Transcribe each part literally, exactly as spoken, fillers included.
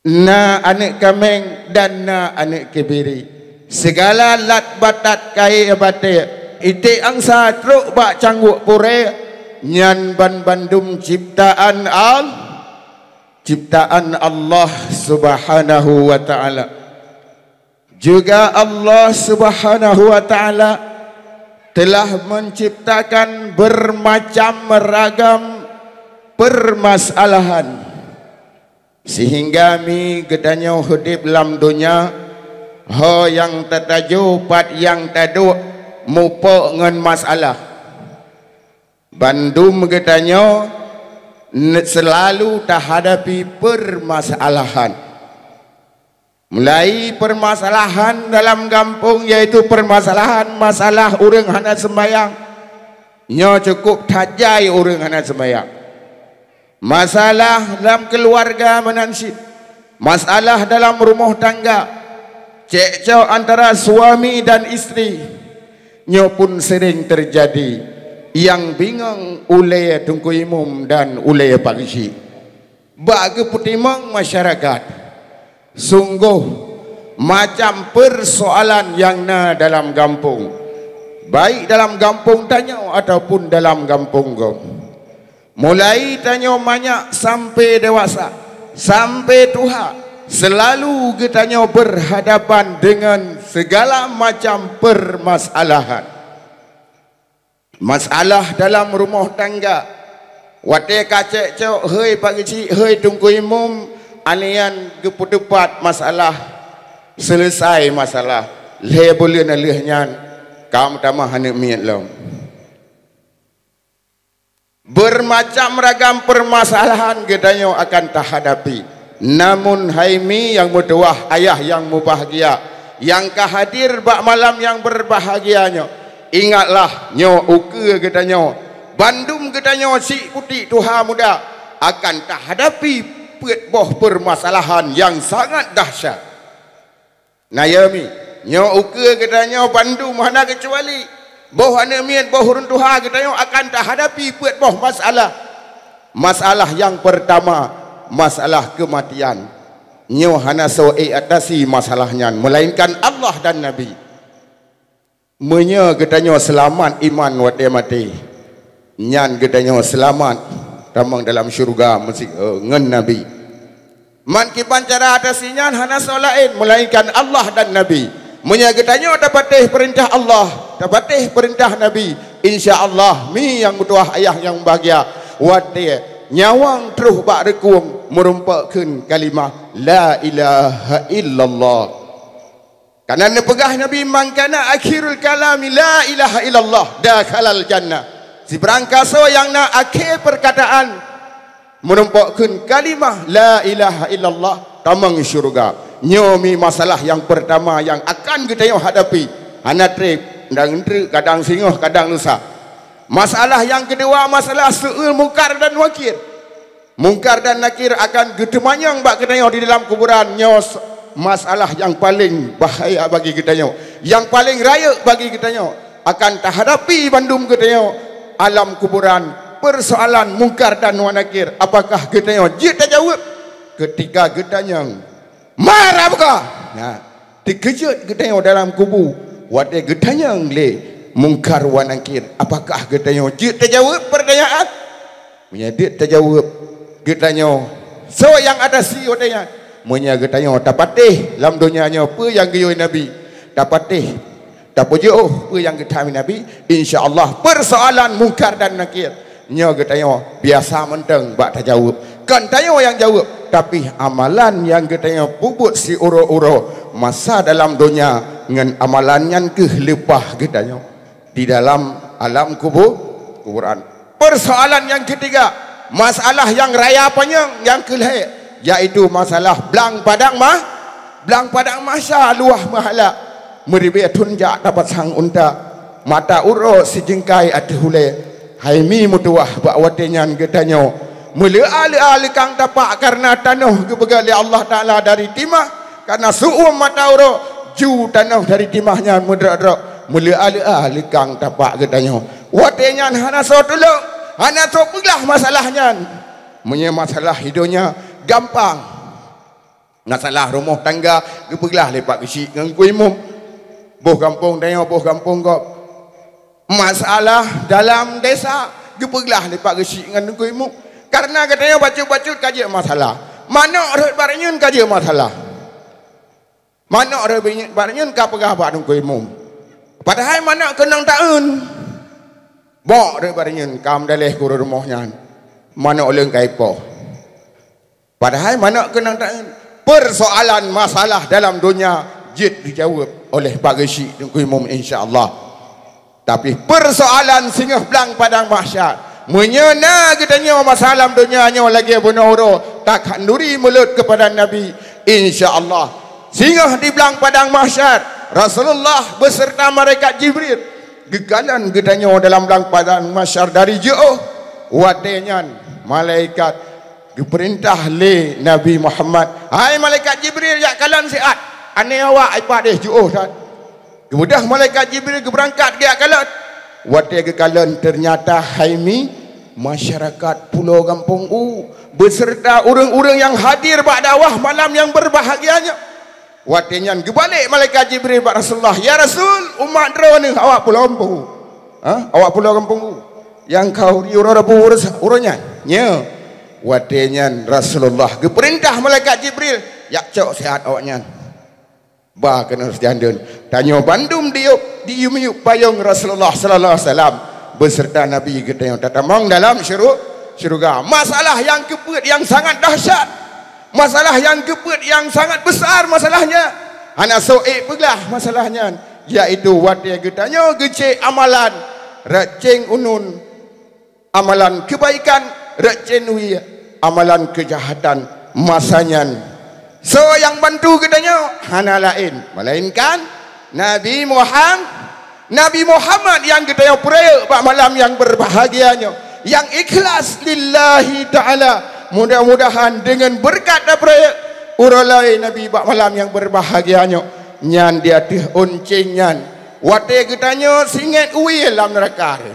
Na aneuëk kaméng dan na aneuëk keubiri. Sigala lat batat kayée batée, iték angsa trok bak cangguek purée, nyan banbandum ciptaan Al-, ciptaan Allah Subhanahu wa Ta'ala. Juga Allah Subhanahu wa Ta'ala telah menciptakan bermacam ragam permasalahan, sehingga mi geutanyoe udeb lam donya, ho nyang tatajo pat nyang taduek mupok ngon masalah. Bandum geutanyoe ne-, selalu tahadapi permasalahan. Mulai permasalahan dalam gampông, yaitu permasalahan masalah ureuëng hana sembayang. Nyoe cukup tajai ureuëng hana sembayang. Masalah dalam keuluwarga meunan cit. Masalah dalam rumoh tangga. Cekcok antara suami dan istri. Nyoe pun sering terjadi. Nyang bingong ulée Teungku Imum dan ulée Pak Geuchik. Bak geupeutimang masyarakat, sunggoh macam persoalan nyang na dalam gampông, baik dalam gampông tanyoe ataupun dalam gampông gob. Mulai tanyoe manyak sampai dewasa, sampai tuha, selalu geutanyoe berhadapan dengan segala macam permasalahan. Masalah dalam rumoh tangga. Watée ka cekcok, hei Pak Geuchik, hei Teungku Imum, anian geupeuteupat masalah, selesai masalah. Lhée buleuen lheueh nyan, ka meutamah aneuëk miet lom. Bermacam ragam permasalahan geutanyoe akan tahadapi. Namun hai mi nyang meutuwah, ayah nyang mubahgia, nyang ka hadir bak malam nyang berbahagia nyoe, ingatlah nyoe ukeue geutanyoe, bandum geutanyoe syiek putéh tuha muda akan tahadapi peuet boh permasalahan nyang sangat dahsyat. Na ya mi, nyoe ukeue geutanyoe bandum hana keucuali, boh aneuëk miet, boh ureuëng tuha geutanyoe akan tahadapi peuet boh masalah. Masalah nyang peurtama, masalah keumatian. Nyoe hana soe ék atasi masalah nyan, meulainkan Allah dan Nabi. Meunyoe geutanyoe seulamat iman watée maté, nyan geutanyoe seulamat tamong dalam syeuruga meusi-, eh, ngon Nabi. Man kiban cara atasi nyan hana soe laén meulainkan Allah dan Nabi. Meunyoe geutanyoe tapatéh peurintah Allah, tapatéh peurintah Nabi, insya Allah, mi nyang meutuwah, ayah nyang bahgia, watée nyawöng troh bak reukung meurumpok kheun kalimah la ilaha illallah. Karena neupeugah Nabi, "Man kana akhirul kalami la ilaha illallah, dakhalal jannah." Sibarang kasoe nyang na akhé peurkataan meurumpok kheun kalimah la ilaha illallah, tamong syeuruga. Nyoe mi masalah nyang peurtama nyang akan geutanyoe hadapi. Hana treb, kadang treuk, kadang singoh, kadang lusa. Masalah nyang keudua, masalah su'ul mungkar dan nakir. Mungkar dan Nakir akan geuteumanyong bak geutanyoe di dalam kuburan. Nyoe s-, masalah nyang paleng bahaya bagi geutanyoe, nyang paleng rayeuk bagi geutanyoe. Akan tahadapi bandum geutanyoe alam kuburan. Peursoalan Mungkar dan Nakir, apakah geutanyoe jeuet tajaweueb? Keutika geutanyong, "Mara buka?" Nah, teukeujot geutanyoe dalam kubu watée geutanyong lé Mungkar wa Nakir, apakah geutanyoe jeuet tajaweueb peurtanyaan? Meunyoe jeuet tajaweueb, geutanyoe soe nyang atasi watée nyan? Meunyoe geutanyoe tapatéh lam donya nyoe peue nyang geuyue Nabi, tapatéh, tapeujeuet peue nyang geutamong Nabi, insya Allah peursoalan Mungkar dan Nakir nyoe geutanyoe biasa mantong bak tajaweueb. Kon tanyoe nyang jaweueb, tapi amalan nyang geutanyoe peubuet siuroe-uroe masa dalam donya ngon amalan nyan kheueh leupah geutanyoe di dalam alam kubu-, kuburan. Peursoalan nyang keutiga, masalah nyang raya panyang nyang keu lhée, yaitu masalah blang padang mah-, blang padang mahsya luwah meuhala, meuribée thon jak tapasang unta, mata uroe sijeungkai ateueh ulée. Hai mi meutuwah, bak watée nyan geutanyoe meuleuah-leuah leukang tapak, kareuna tanoh geupeugét lé Allah Taala dari timah, kareuna su'uem mata uroe ju tanoh dari timah nyan meudrok-drok, meuleuah-leuah leukang tapak geutanyoe. Watée nyan hana soe tulông, hana soe peuglah masalah nyan. Meunyoe masalah di donya gampang. Masalah rumoh tangga geupeuglah lé Pak Geuchik ngon Teungku Imum. Boh gampông tanyoe, boh gampông gob. Masalah dalam desa geupeuglah lé Pak Geuchik ngon Teungku Imum. Karena geutanyoe bacut-bacut ka jeuet masalah. Manök rhot bak reunyeun ka jeuet masalah. Manök rhot bak reunyeun ka peugah bak Teungku Imum. Padahai manök keunong taeun. Bok rhot bak reunyeun ka meudaleh keu ureuëng rumoh nyan. Manök leueng ka ipoh. Padahai manök keunong taeun. Persoalan masalah dalam donya jeuet dijaweueb oleh Pak Geuchik Teungku Imum, insya Allah. Tapi persoalan singoh blang padang mahsyar, meunyoe na geutanyoe masalah lam donya nyoe lagée bunoe uroe takhanduri meulot keupada Nabi, insya Allah, singoh di blang padang mahsyar, Rasulullah beserta malaikat Jibril geukalon geutanyoe dalam blang padang mahsyar dari jiôh. Watée nyan malaikat geupeurintah lé Nabi Muhammad, "Hai malaikat Jibril, jak kalon siat aneuk awak ipadeh jiôh that." Geubeudôh malaikat Jibril geubeurangkat geujak kalon. Watée geukalon, teunyata hai mi masyarakat Pulo Gampông U beserta ureuëng-ureuëng nyang hadir bak dakwah malam nyang beubahgia nyoe. Watée nyan geubalek malaikat Jibril bak Rasulullah, "Ya Rasul, umat droeneuh awak Pulo Gampông U. Ha? Awak Pulo Gampông U. Nyang ka uri uroe Rabu uroe nyan." Nyo. Watée nyan Rasulullah geupeurintah malaikat Jibril, "Jak cok siat awaknyan." Ba keunoe seujandeun, tanyoe bandum diyueb, diyueb-yueb payong Rasulullah sallallahu alaihi wasallam beserta Nabi geutanyoe tatamong dalam syuru-, syeuruga. Masalah nyang keupeuet nyang sangat dahsyat, masalah nyang keupeuet nyang sangat besar masalahnya, hana soe ék peugah masalah nyan, yaitu watée geutanyoe geucék amalan rot céng unun, amalan keubaikan rot céng wie, amalan keujahatan masa nyan. Soe nyang bantu geutanyoe? Hana laén melainkan Nabi Muham-, Nabi Muhammad nyang geutanyoe peurayeuk bak malam nyang beubahgia nyoe, nyang ikhlas lillahi ta'ala. Mudah-mudahan deungon beureukat tapeurayeuk uroe lahé Nabi bak malam nyang beubahgia nyoe, nyan di ateueh ôn céng nyan, watée geutanyoe singét wie lam neuraka.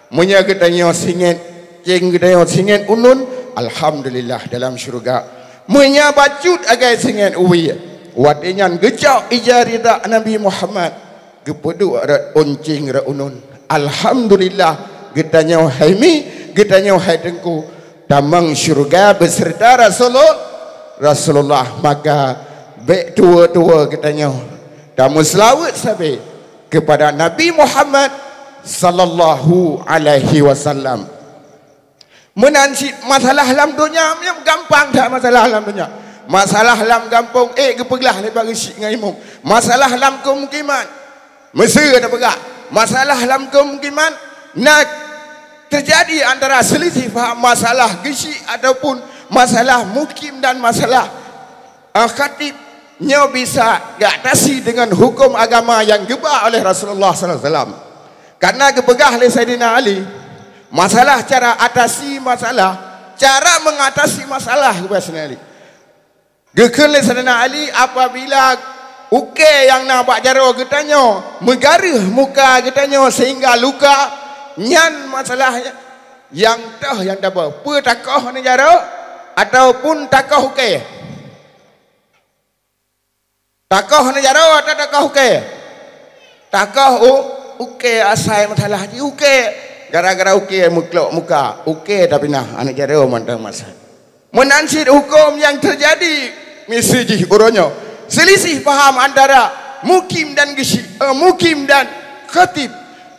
Meunyoe geutanyoe singét céng, geutanyoe singét unun, alhamdulillah dalam syeuruga. Meunyoe bacut agai singét wie, watée nyan geucok ija ridha Nabi Muhammad, geupeuduek rot ôn céng rot unun. Alhamdulillah, geutanyoe hai mi, geutanyoe hai teungku, tamong syeuruga beserta Rasulul-, Rasulullah. Maka bék tuwoe-tuwoe geutanyoe tameuseulaweuet sabe keupada Nabi Muhammad sallallahu alaihi wasallam. Meunan cit masalah lam donya, gampang that masalah lam donya. Masalah lam gampông, ék geupeugah lé Pak Geuchik ngon Imum. Masalah lam keumukiman, meuseu tapeugah. Masalah lam keumukiman na teujadi antara seulisih paham masalah Geuchik ataupun masalah mukim dan masalah Ah, khatib nyoe bisa geuatasi deungon huköm agama nyang geuba oleh Rasulullah sallallahu alaihi wasallam. Karena geupeugah lé Saidina Ali, masalah cara atasi masalah, cara mengatasi masalah, geupeugah Saidina Ali. Geukheun lé Saidina Ali, apabila ukée nyang na bak jaroe geutanyoe meugareuh muka geutanyoe sehingga luka, nyan masalah nyang toh nyang tabah. Peue takoh aneuk jaroe ataupun takoh ukée? Takoh aneuk jaroe atawa takoh ukée? Takoh u-, ukée asai masalah jih ukée. Gara-gara ukée meuklok muka, ukée tapinah aneuk jaroe mantong masa. Meunan cit huköm nyang teujadi miseue jih uroe nyoe. Seulisih paham antara mukim dan geuchik, eh, mukim dan khatib.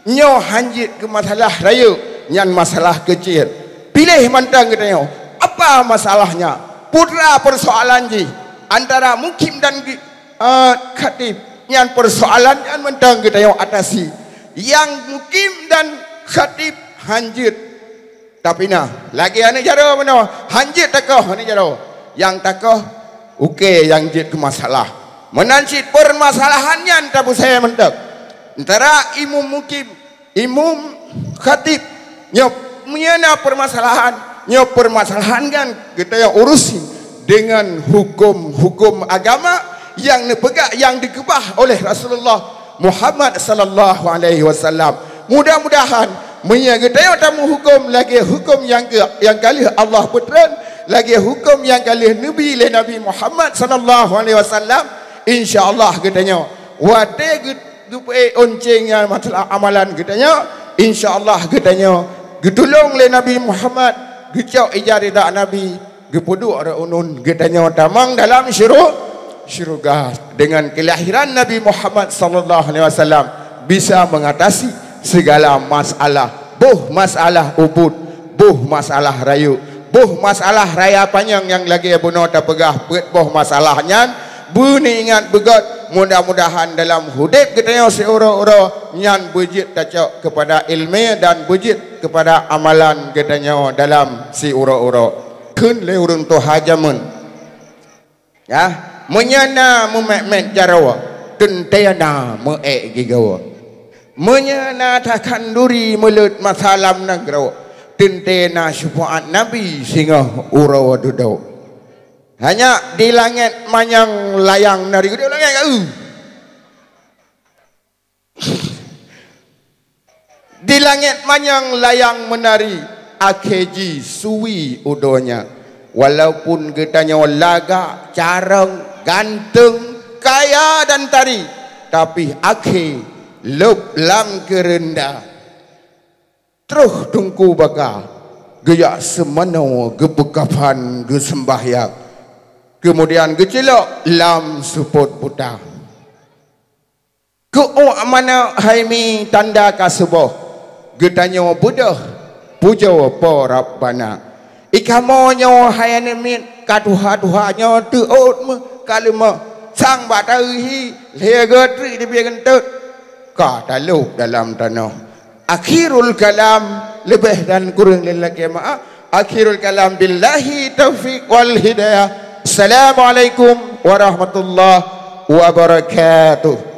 Nyoe hanjeuet keu masalah rayeuk, nyan masalah keucil. Piléh mantong geutanyoe, apa masalahnya? Peue teuma peusoalan jih antara mukim dan geu-, eh, khatib? Nyan peusoalan nyan mantong geutanyoe atasi. Nyang mukim dan khatib hanjeuet tapinah. Lagée aneuk jaroe meunoe, hanjeuet takoh aneuk jaroe. Nyang takoh ukée nyang jeuet keu masalah. Meunan cit peumasalahan nyan tapeusée mantong antara imum mukim, imum khatib. Nyoe meunyoe na peumasalahan, nyoe peumasalahan nyan geutanyoe urusi deungon huköm-huköm agama nyang neupeugah, nyang dikeubah oleh Rasulullah Muhammad sallallahu alaihi wasallam. Mudah-mudahan meunyoe geutanyoe tameuhuköm lagée huköm nyang ke-, nyang ka lheueh Allah peutreun, lagée huköm nyang ka lheueh neubi lé Nabi Muhammad sallallahu alaihi wasallam, insya Allah geutanyoe watée geu-, geupeuék oncéng nyang masalah amalan geutanyoe, insya Allah geutanyoe geutulông lé Nabi Muhammad, geucok ija rida Nabi, geupeuduek rot uneun geutanyoe tamong dalam syuru-, syeuruga. Dengan kelahiran Nabi Muhammad sallallahu alaihi wasallam bisa mengatasi segala masalah, boh masalah ubit, boh masalah rayeuk, boh masalah raya panyang nyang lagée bunoe tapeugah peuet boh masalah nyan. Beuneuingat beugét, mudah-mudahan dalam udeb geutanyoe siuroe-uroe nyan beujeuet tacok keupada iéleumé dan beujeuet keupada amalan geutanyoe dalam siuroe-uroe. Kheun lé ureuëng tuha jameun, ya, meunyoe na meumet-met jaroe, teuntée na meuék gigoe. Meunyoe na takhanduri meuleuet masa lam nanggroe, teuntée na syeufaat Nabi singoh uroe dudoe. Hanya di langét manyang layang meunari, di langét ka eu. Di langét manyang layang meunari, akhé jih sui u donya. Walaupun geutanyoe lagak, carông, ganteng, kaya dan tari, tapi akhé lheueh lam keureunda. Troh teungku baka, geujak seumanoe, geupeukafan, geuseumbahyang, keumudian geucilok lam seupôt buta. Keu uek manok hai mi tanda ka suboh, geutanyoe beudôh pujoe Po Rabbana. I kamoe nyoe hai aneuk miet ka tuha-tuha nyoe teuôt meuh ka leumoh, sang bak tahi lhée geutrek di pih geuntot ka taloh dalam tanoh. Akhirul kalam, leubeh dan kureueng lé lakée meu'ah. Akhirul kalam billahi taufiq wal hidayah. Assalamualaikum warahmatullahi wabarakatuh.